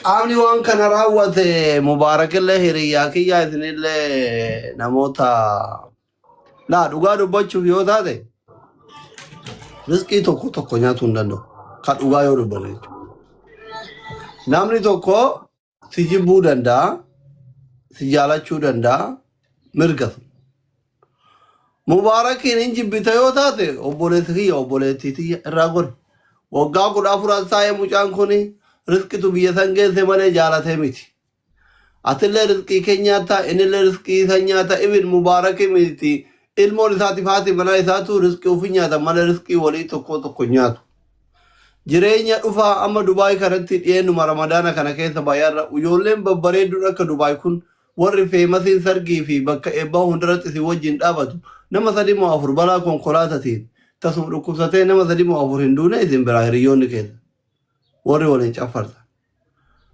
Qaamni waan kana raawwate Mubaarakillee hiriyyaa kiyyaa isinillee namoota laa dhugaa dubbachuuf yoo taate rizqii tokko tokko nyaatuu hin danda'u. Ka dhugaa yoo dubbate jechuudha. Namni tokko si jibbuu danda'a, si jaalachuu danda'a, mirga sun. Mubaarakiin hin jibbita yoo taate obboleessi kiyya obboleettii tiyya irraa gori. Waggaa 14 as taa'ee mucaan kun rizqitu biyya san geesse malee jaalatee miti. Atillee rizqii kee nyaatta, innillee rizqii isa nyaata, ibin Mubaarakii miti. Ilmoon isaatiif haati manaa isaatu rizqii ofii nyaata malee rizqii walii tokko tokko nyaatu. Jireenya dhufaa amma Dubaay kanatti dhiyeenuma Ramadaana kana keessa baay'arra ijoolleen babbareedduun akka Dubaay kun warri feemasiin sargii fi bakka eebbaa hundarratti isin wajjin dhaabatu nama sadi moo afur balaa konkolaatatiin tasuma dhukkubsatee nama sadi moo afur hin duune isin biraa hiriyyoonni keessa warri waliin caffartan.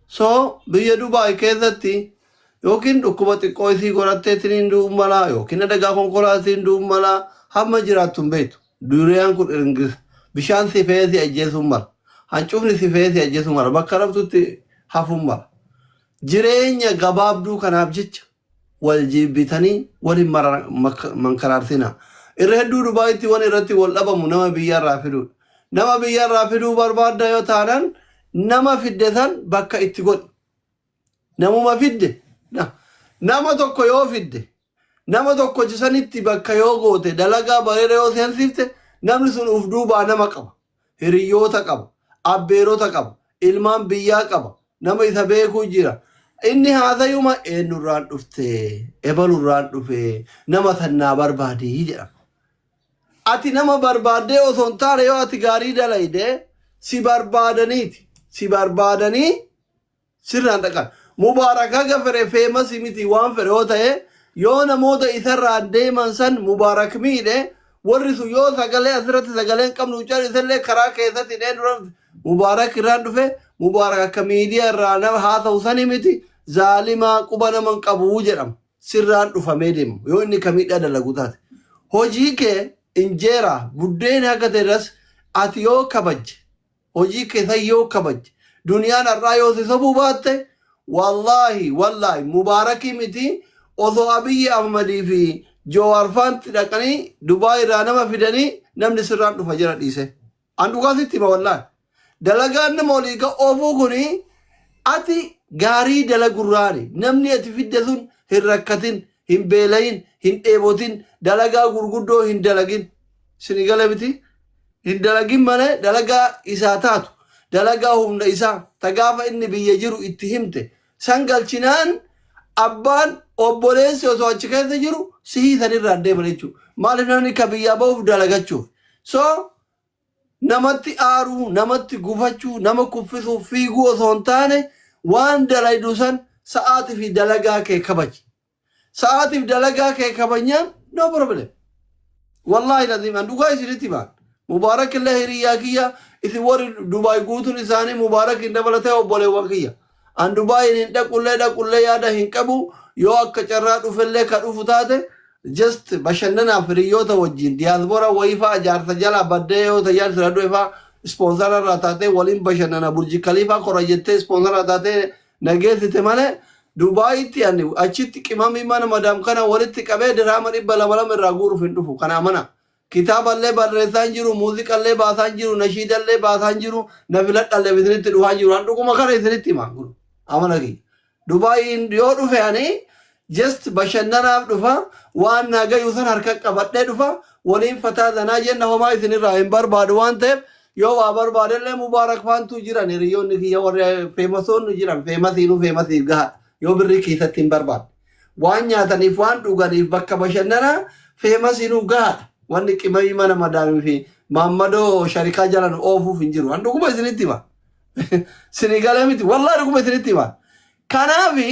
So biyya Dubaay keessatti yookiin dhukkuba xiqqoo isii godhatteetiin du'uu mala yookiin adagaa konkolaatiin du'uu mala hamma jiraattu hin beektu. Duriyaan kun ingis bishaan si fe'ee si ajjeesuu mala. Hancufni si fe'ee si ajjeesuu mala. Bakka raftutti hafuu mala. Jireenya gabaabduu kanaaf jecha wal jibbitanii wal hin mankaraarsinaa. Irra hedduu Dubaayitti waan irratti wal dhabamu nama biyyarraa fiduudha. Nama biyyarraa fiduu barbaadda yoo taanan nama fidde san bakka itti godhi. Namuma fidde nama tokko yoo fidde nama tokko sanitti bakka yoo goote dalagaa bareeda yoo seensifte namni sun uf duubaa nama qaba. Hiriyyoota qaba. Abbeerota qaba. Ilmaan biyyaa qaba. Nama isa beekuu jira. Inni haasayuma eenyurraan dhufte ebalurraan dhufe nama sannaa barbaadii jedhama. Ati nama barbaaddee osoo hin taane yoo ati gaarii dalayde si barbaadaniiti. Si barbaadanii sirraan dhaqan. Mubaarak haga fedhe feemasi miti waan fedhe yoo ta'e yoo namoota isarraan deeman san Mubaarak miidhe warri sun yoo sagalee asirratti sagalee hin qabnu isallee karaa keessatti hidhee dura Mubaarak irraan dhufe Mubaarak akka miidiyaa irraa nama haasa'u sani miti zaalimaa quba nama hin qabu jedhama. Sirraan dhufamee deema yoo inni ka miidhaa dalagu taate. Hojii kee injeeraa buddeen haga ta'e ati yoo kabajje hojii kee san yoo kabajje duniyaan har'aa yoo si sobuu baatte wallaahi wallaahi Mubaarakii miti osoo Abiyyi Ahmadii fi Jowaar faanti dhaqanii Dubaay irraa nama fidanii namni sirraan dhufa jira dhiise. An dhugaa sitti hima wallaahi. Dalagaan nama olii ga oofuu kuni ati gaarii dalagurraani namni ati fidde sun hin rakkatin hin beelayin hin dheebotin dalagaa gurguddoo hin dalagin. Sini gala miti? Hin dalagin malee dalagaa isaa taatu dalagaa humna isaa ta gaafa inni biyya jiru itti himte san galchinaan abbaan obboleessi osoo achi keessa jiru sihii sanirraan deeman jechuudha. Maaliif namni ka biyyaa bahuuf dalagachuuf. So namatti aaruu, namatti gufachuu, nama kuffisuuf fiiguu osoo hin taane waan dalaydu san sa'aatii fi dalagaa kee kabaji. Sa'aatiif dalagaa kee kabajnaan no problem. Wallaahi laziim an dhugaa isinitti himaan. Mubaarak illee hiriyyaa kiyya isin warri Dubaay guutuun isaanii Mubaarak hin dabalatee obboleewwan kiyya. An Dubaayin hin dhaqullee dhaqullee yaada hin qabu yoo akka carraa dhufellee ka dhufu taate just bashannanaaf hiriyyoota wajjin diyaasboora wayii fa'a jaarsa jalaa baddee yoo tayyaan sira du'e fa'a ispoonsara irraa taatee waliin bashannana Burji Kaliifaa kora jettee ispoonsara irraa taatee na geessite malee Dubaayitti ani achitti qimamii mana madaam kana walitti qabee dirhaama 200 lama irraa guuruuf hin dhufu. Kana amana. Kitaaballee barreessaa hin jiru, muuziqallee baasaa hin jiru, nashiidallee baasaa hin jiru, na filadhallee isinitti dhufaa hin jiru. An dhuguma kana isinitti hima. Amana kiyya. Dubaayiin yoo dhufe ani just bashannanaaf dhufa waan naa gayu san harka qabadhee dhufa waliin fataa zanaa jenna homaa isinirraa hin barbaadu waan ta'eef yoo waa barbaadellee Mubaarak faantuu jiran hiriyoonni kiyya warri feemasoonni jiran feemasiinuu feemasiif gahaadha yoo birrii keessatti hin barbaadne waan nyaataniif waan dhuganiif bakka bashannanaa feemasiinuu gahaadha wanni qimamii mana madaamii fi maammadoo sharikaa jalan oofuuf hin jiru an dhuguma isinitti hima sinii galee miti wallaahi dhuguma isinitti hima kanaafi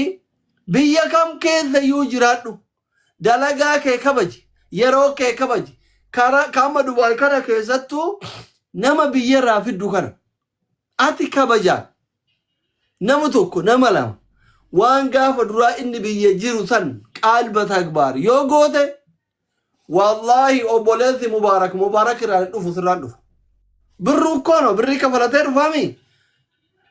biyya kam keessa iyyuu jiraadhu dalagaa kee kabaji yeroo kee kabaji karaa kaama Dubaay kana keessattuu nama biyyarraa fiddu kana ati kabajaan nama tokko nama lama waan gaafa duraa inni biyya jiru san qaalba tagbaar yoo goote wallaahi obboleessi Mubaarak Mubaarak irraa hin dhufu sirraan dhufa. Birruu kono birrii kafalatee dhufaami.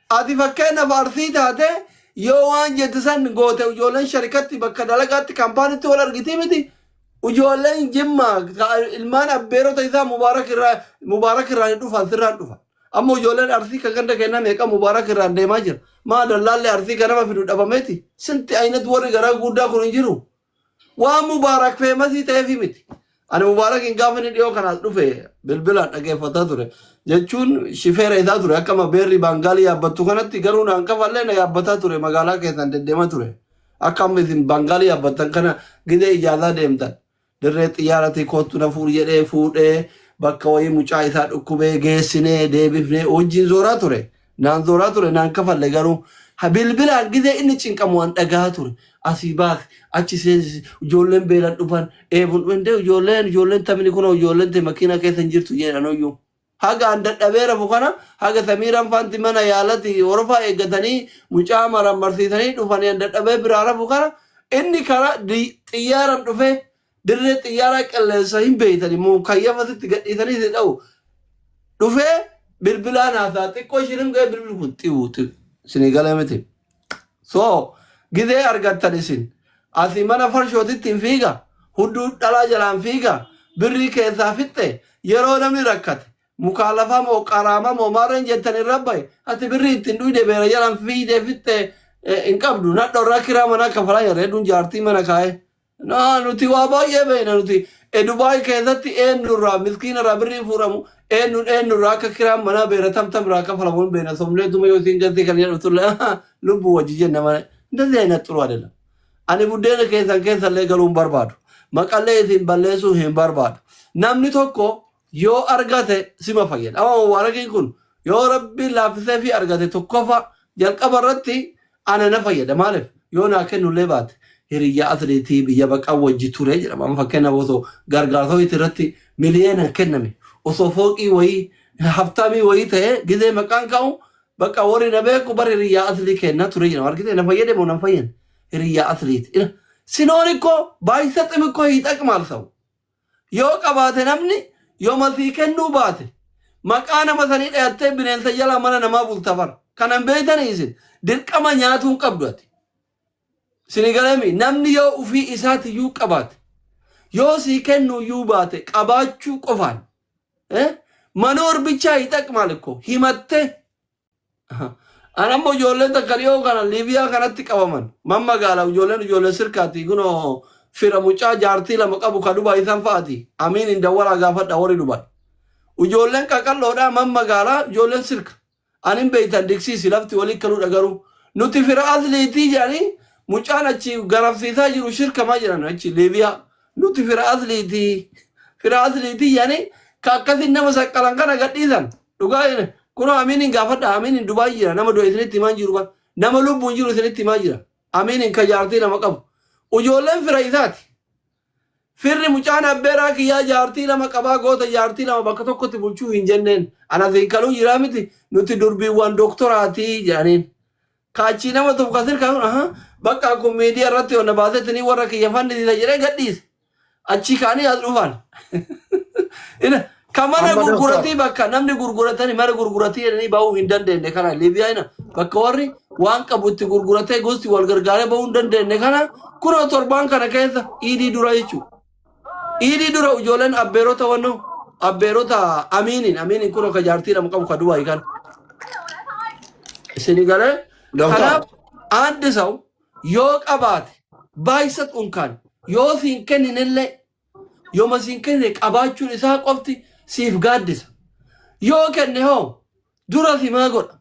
Ati fakkeenyaaf Arsii taate yoo waan jette san goote ijoolleen sharikatti bakka dalagaatti kaampaanitti wal argitii miti. Ijoolleen Jimmaa ilmaan abbeerota isaa Mubaarak irraa Mubaarak irraa hin dhufan, sirraan dhufan. Amma ijoolleen Arsii kan ganda kennaa meeqa Mubaarak irraan deemaa jira. Maa dallaallee Arsii kan nama fidu dhabameeti. Sinti aynat warri garaa guddaa kun hin jiru. Waan Mubaarak famous ta'eefi miti. Ani Mubaarakiin gaafa inni dhiyoo kanaas dhufe bilbilaan dhageeffataa ture. Jechuun shifeera isaa ture, akkama beerri Baangaalii yaabbattu kanatti garuu naan kafallee na yaabbataa ture, magaalaa keessaan deddeemaa ture. Akka amma isin Baangaalii yaabbattan kana gidee ijaazaa deemtan. Dirree xiyyaaratii koottu na fuudhi jedhee fuudhee, bakka wayii mucaa isaa dhukkubee geessinee deebifnee wajjin zooraa ture. Naan zooraa ture, naan kafalle, garuu bilbilaan gizee inni cinqamu waan dhagahaa ture. Asii baasi, achi seensisi, ijoolleen beelan dhufan, eebuun dhufan, ijoolleen tamini kunoo ijoolleen ta'e makiinaa keessa hin jirtu jedhan oyyuu. Haga an dadhabee rafu kana, haga Samiiraan faanti mana yaalati horofaa eeggatanii mucaa maran barsiisanii dhufanii an dadhabee biraa rafu kana, inni karaa xiyyaaraan dhufee dirree xiyyaaraa qilleensa hin beeytan immoo kayyafa sitti gadhiisanii si dha'u dhufee bilbilaan haasaa xiqqoo ishiin ga'ee bilbil kun xiwu xiwu isinii galee miti. So gizee argattan isin asii mana farshootitti hin fiiga, hudduu dhalaa jalaan fiiga, birrii keessaa fixxe. Yeroo namni rakkate mukaalafa moo qaraama moo maarreen jettan irra bahe, ati birrii ittiin dhuyde beera jalaan fiigdee fixxe hin qabdu. Nadho irraa kiraa manaa kafalaa jira hedduun jaartii mana kaa'ee. Naa nuti waa baay'ee beekna nuti. Dubaay keessatti eenyurraa miskiina irraa birriin fuudhamu, eenyuun eenyurraa akka kiraan manaa beera tamtam irraa kafalamu hin beekna. Somleetuma yoo isin galtee kan jedhu turre lubbuu wajji jenna malee. እንደዚህ አይነት ጥሩ አይደለም። Ani buddeena keessan keessallee galuu hin barbaadu. Maqallee isin balleessuu hin barbaadu. Namni tokko yoo argate sima fayyada. Amma Mubaarakiin kun yoo Rabbiin laaffisee fi argate, tokkoffaa jalqaba irratti ana na fayyada. Maaliif? Yoo naa kennullee baate hiriyyaa atleetii biyya baqaa wajji ture jedhama. Amma fakkeenyaaf osoo gargaarsa wayii irratti miliyoona kenname, osoo fooqii wayii haftaamii wayii ta'ee, gizee maqaan ka'u bakka warri na beeku bar hiriyyaa atlii kennaa ture jedhama. Argite, na fayyade moo na fayyade? Hiriyyaa atleeti. ሲኖር እኮ ባይሰጥም እኮ ይጠቅማል ሰው። Yoo qabaate, namni yoo masii kennuu baate, maqaa nama sanii dhayattee bineensa jalaa mana namaa bulta bara. Kanan beeytanii isin dirqama nyaatuu hin qabdu ati. Isinii galami, namni yoo ufii isaati iyyuu qabaate, yoo sii kennuu iyyuu baate, qabaachuu qofaan መኖር ብቻ ይጠቅማል እኮ himattee. An ammoo ijoolleen takka dhiyoo kana Liibiyaa kanatti qabaman. Man magaala ijoolleen sirkaati kunoo fira mucaa jaartii lama qabu ka Dubaay isaan fa'aati. Amiin hin dawwalaa gaafadha warri Dubaay. Ijoolleen qaqalloodhaa man magaalaa ijoolleen sirka. Anin beeytan diksiisi lafti walii kaluudha, garuu nuti fira asliitii jedhanii mucaan achi garafsiisaa jiru shirkamaa jiran achi Liibiyaa. Nuti fira asliitii, fira asliitii jedhanii ka akkasin nama saqqalan kana gadhiisan. Dhugaa kunoo Amiinin gaafadha. Amiinin Dubaay jira, nama du'e isinitti himaa jiru ban, nama lubbuun jiru isinitti himaa jira. Amiinin ka jaartii lama qabu. Ijoolleen fira isaati. Firri mucaan abbeeraa kiyyaa jaartii lama qabaa, goota jaartii lama bakka tokkotti bulchuu hin jenneen. Ana siin kaluu jiraa miti, nuti durbiiwwan doktoraatii jedhaniin. Kaachii nama tokko kasir kan aha bakka kun miidiyaa irratti onna baasetanii warra kiyya fannisiisa jedhee gadhiise. Achi kaanii as dhufan. Ina ka mana Amma doktor gurguratii bakka namni gurguratanii mana gurguratii jedhanii bahuu hin dandeenye kana Liibiyaa ina bakka warri waan qabu itti gurguratee gosti wal gargaaree bahuu hin dandeenye kana, kunoo torbaan kana keessa iidii dura jechuudha. Iidii dura ijoolleen abbeerota wannoo abbeerota Amiiniin kunoo ka jaartii lama qabu ka Dubaay kana. Isinii galee? Doktor kanaaf አንድ ሰው yoo qabaate ባይሰጥ እንኳን, yoo siin kenninillee, yooma siin kenne qabaachuun isaa qofti siif gaaddisa. Yoo kenne hoo dura simaa godha.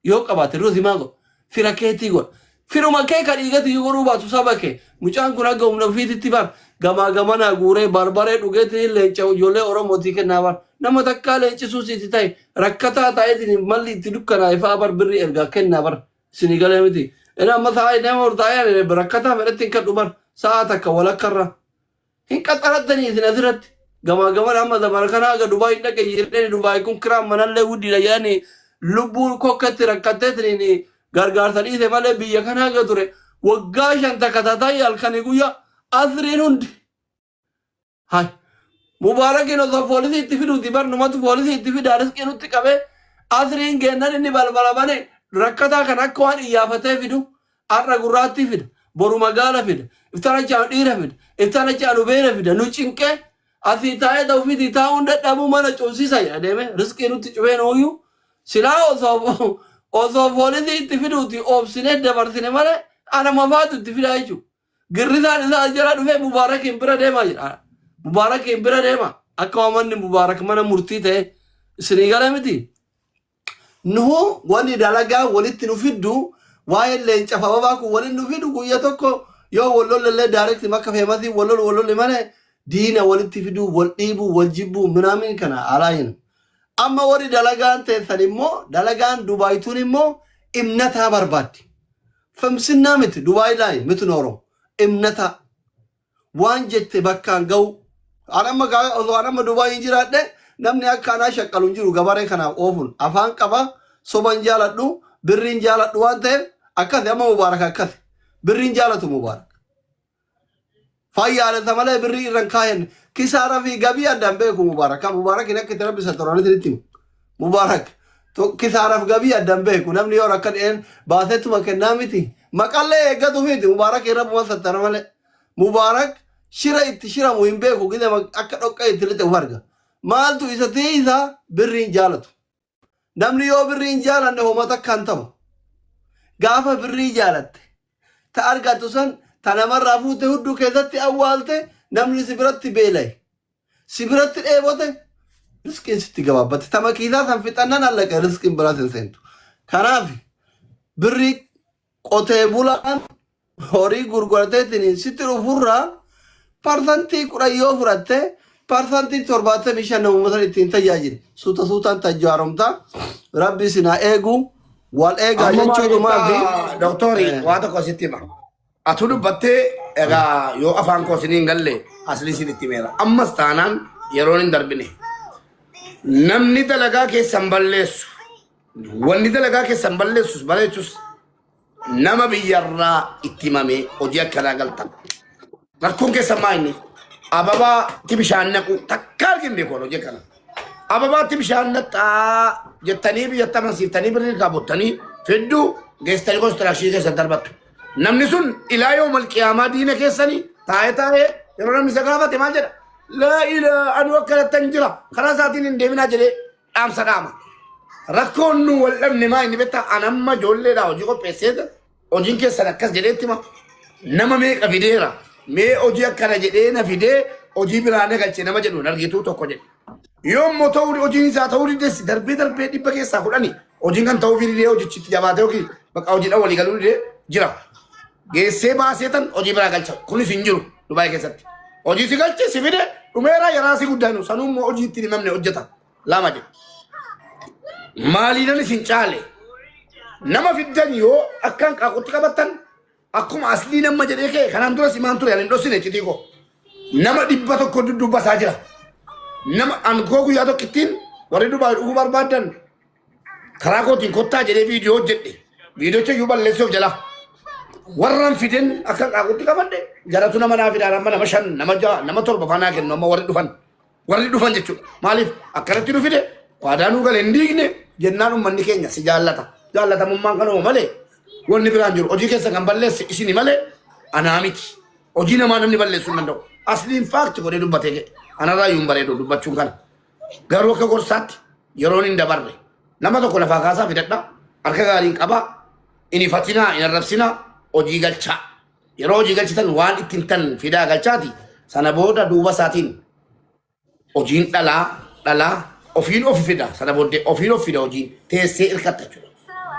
Yoo qabaate dura simaa godha. Fira keetii godha. Firuma kee ka dhiigati yoo godhuu baatu saba kee. Mucaan kun akka humna ofiititti bar gamaa gamanaa guuree barbaree dhugeetiin leenca ijoollee Oromootii kennaa bar. Nama takkaa leencisuu siiti ta'e rakkataa ta'eetiin malli itti dukkanaa'e fa'a bar birrii ergaa kennaa bar. Isinii galee miti? Inni amma sa'a nama hortaa'ee rakkataa fedhatti hin kadhu bar, sa'a takka walakkarra. Hin qaxarattanii isin asirratti. Gamaa gamana amma zamana kana haga Dubaay hin dhaqe jedhanii, Dubaay kun kiraan manallee guddiidha jedhanii lubbuun kokkatti rakkatteetiin gargaarsa dhiise malee biyya kana haga ture waggaa 5 takka taataayii halkanii guyyaa asriin hundi. Hay. Mubaarakiin osoo poolisii itti fiduuti bar, numatu poolisii itti fidaa riskii nutti qabee asriin geennan inni balbala bane. Rakkataa kan akka waan iyyaafatee fidu har'a gurraattii fida, boru magaala fida, iftaan achi aanu dhiira fida, iftaan achi aanu beera fida. Nu cinqee asii taa'ee ta'u fitii taa'uun dadhabuu mana cufsiisa jedha deeme riskii nutti cufee nuuyyuu silaa osoo poolisii itti fiduuti obsinee dabarsine malee ana mafaatu itti fidaa jechuudha. Girrisaan isaa as jala dhufee Mubaarakiin bira deemaa jedha. Mubaarakiin bira deema. Akka waan manni Mubaarak mana murtii ta'e isinii gala miti. Nuhu wanni dalagaa walitti nu fiddu waa'een leenca fi ababaa kun walitti nu fidu guyya tokko yoo wal lollallee direct makka feemasii wal lolu wal lolle malee diina walitti fiduu wal dhiibuu wal jibbuu minaamin kana alaayin. Amma warri dalagaan teessan immoo dalagaan Dubaayituun immoo imnataa barbaaddi. Famsinnaa miti Dubaay laay miti nooro imnataa. Waan jette bakkaan ga'u. An amma osoo an amma Dubaay hin jiraadhe namni akka anaa shaqqalu hin jiru gabaree kanaaf oofuun afaan qaba soban jaaladhu birriin jaaladhu waan ta'eef akkasi amma Mubaarak akkasi birriin jaalatu Mubaarak. Fayyaalessa malee birrii irra hin kaayan kisaara fi gabii addaan beeku Mubaarak. Kan Mubaarak hin akka itti rabbi satoraan isinitti himu. Mubaarak kisaaraaf gabii addaan beeku namni yoo rakka dhiyeen baaseetuma kennaa miti. Maqallee eeggatu miti Mubaarak rabbuma sattara malee. Mubaarak shira itti shiramu hin beeku gide akka dhoqqee itti lixe uf arga. Maaltu isa tiisa birriin jaalatu. Namni yoo birrii hin jaalanne homa takka hin ta'u. Gaafa birrii jaalatte ta argattu san ta namarraa fuute hudduu keessatti awwaalte namni si biratti beela'e. Si biratti dheebote riskiin sitti gabaabbatte. Ta makiisaa san fixannan allaqe riskiin biraas hin seentu. Kanaaf birrii qotee bulaan horii gurgurateetiin sitti dhufurraa 10% yoo fudhatte 75% namuma san ittiin tajaajili. Suuta suutaan tajjaaromta. Rabbi isin haa eegu. Wal eegaa Amma maal jechuudhumaa fi jettaa doktori waa tokko sitti hima. Atu dubbattee egaa yoo afaan koo isiniin galle asli isin itti himeera. Ammas taanaan yeroon hin darbine. Namni dalagaa keessan balleessu wanni dalagaa keessan balleessus bareechus nama biyyarraa itti himamee hojii akkanaa galtan. Rakkoon keessan maa inni? Ababaatti bishaan naqu takka argin beeku hojii akkana. Ababaatti bishaan naqxaa jettanii biyyatti amansiiftanii birrii kaabottanii fidduu geessitanii konistirakshinii keessan darbattu. Namni sun ilaa yoo malqiyaamaa diina keessanii taa'ee taa'ee yeroo namni isa gaafate maal jedha? Laa ilaa anu akkanattan jira karaa isaatiin hin deeminaa jedhee dhaamsa dhaama. Rakkoon nu wal dhabne maa inni beektaa an amma ijoolleedhaa hojii qopheesseeta hojiin keessan akkas jedheetti hima. Nama meeqa fideera mee hojii akkana jedhee na fidee hojii biraa na galche nama jedhu hin argituu tokko jedhe. Yoo immoo ta'uu hojiin isaa ta'uu dides darbee darbee 10% hojiin kan ta'uu didee hojichitti jabaatee yookiin bakka hojiidhaan walii galuu didee jira. Geessee baasee tan hojii biraa galcha. Kunis hin jiru Dubaay keessatti. Hojii si galche si fide dhumeera yaraa si guddaanu sanuu immoo hojii ittiin himamne hojjeta. Lama jedhe. Maaliinan isin caale? Nama fiddan yoo akkaan qaaqutti qabattan akkuma aslii nama jedhee ka'e kanaan dura simaan ture ani hin dhossine citii koo. Nama 100 dudduubbasaa jira. Nama ankoo guyyaa tokkittiin warri Dubaay dhufuu barbaaddan karaa kootiin kottaa jedhee viidiyoo hojjedhe. Viidiyocha iyyuu balleessuuf jala. Warran fiden akka qaaqutti qabadhe jaratu nama naa fidaan amma nama shan nama ja'a nama torba faanaa kennu amma warri dhufan. Warri dhufan jechuudha. Maaliif akkanatti nu fide waadaa nuu gale hin diigne jennaan uummanni keenya si jaallata. Jaallatamummaan kanuma malee wanni biraan jiru. Hojii keessa kan balleesse isini malee anaa miti. Hojii namaa namni balleessuu hin danda'u. Asliin faakti godhee dubbatee ka'e. Anarraa iyyuu hin bareedu dubbachuun kana. Garuu akka gorsaatti yeroon hin dabarre. Nama tokko lafaa kaasaa fidadha. Harka gaariin qabaa. Hin ifatinaa, hin arrabsinaa, hojii galchaa. Yeroo hojii galchitan waan ittiin tan fidaa galchaati. Sana booda duuba isaatiin hojiin dhalaa dhalaa ofiin ofi fida. Sana booddee ofiin of fida hojiin teessee hirkatta jechuudha.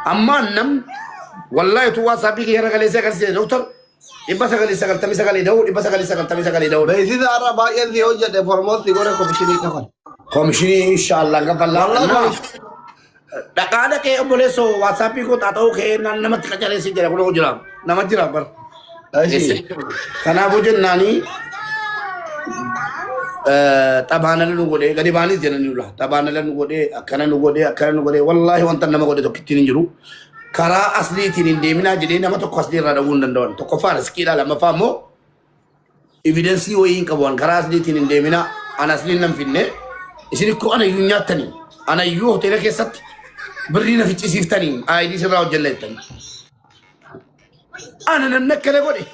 Ammaan namni wallaahi utuu waatsaappii kiyya irra galeessee agarsiise doktor 999 da'uu 999 da'uu. Beeksisa har'a baay'een si hojjedhe formoosii godhe komishinii kafal. Komishinii inshaallah kafallaa. Wallah Naa komishinii. dhaqaa dhaqee obboleessoo waatsaappii koo xaaxa'uu ka'ee naan namatti qacareessii jira kunoo jira nama jira bar. Ashi. Kanaafuu jennaanii xabaanala nu godhee gadi baanis jedhanii lula xabaanala nu godhee akkana nu godhee akkana nu godhee wallaahi wanta nama godhe tokkittiin hin jiru. Karaa asliitiin hin deeminaa jedhee nama tokko aslii irraa dhawuu hin danda'an. Tokkoffaa riskiidha lammaffaa immoo evidensii wayii hin qabu an karaa asliitiin hin deeminaa an asliin nan finne isin ikkoo ana iyyuu nyaattanii ana iyyuu hoteela keessatti Birrii na ficcisiiftanii ID sirraa hojjenna jettanii. Ana namni akkana godhe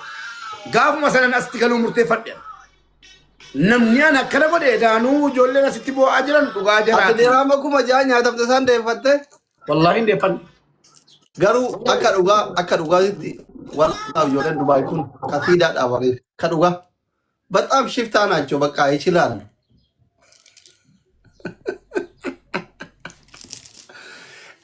gaafuma sanan asitti galuu murteeffadhe. Namni ana akkana godhe daanuu ijoolleen asitti boo'aa jiran dhugaa Ati jaraati. diraama 6000 nyaatamte isaan deeffatte. Wallaahi hin deeffanne. Garuu akka dhugaa akka dhugaatitti wallahi ijoolleen Dubaay kun kasiidaa dhaabanii ka dhugaa. በጣም ሽፍታ ናቸው። በቃ ይችላሉ።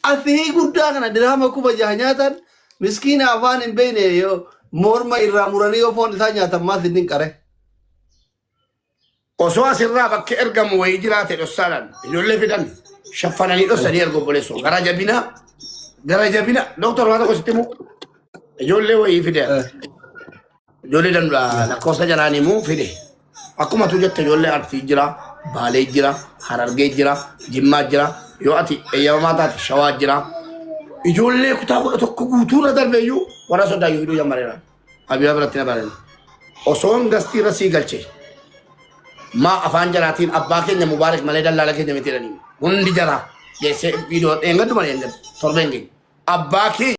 Asii guddaa kana diraama 6000 nyaatan miskiina afaan hin beekne yoo morma irraa muranii yoo foon isaa nyaatan maas inni hin qare. Osoo asirraa bakki ergamu wayii jiraate dhossaadhaan ijoollee fidan shaffananii dhossanii erga obboleessoo gara jabina gara jabina dooktar waan tokko sitti himu ijoollee wayii fide ijoollee dandua lakkoofsa jalaan himuu fide akkuma tu jette ijoollee Arsii jira, Baalee jira, Harargee jira, Jimmaa jira, yoo ati eeyyamamaa taate Shawaa jira. Ijoollee kutaa 11 guutuurra darbeeyyuu warra soddaayyuu fiduu jammareera. Abiyaa biratti na baran. Osoon gastii irra sii galche maa afaan jaraatiin abbaa keenya Mubaarak malee dallaala keenya miti jedhanii hundi jaraa geessee viidiyoo dheengaddu malee dheengaddu torbeen keenya abbaa keenya.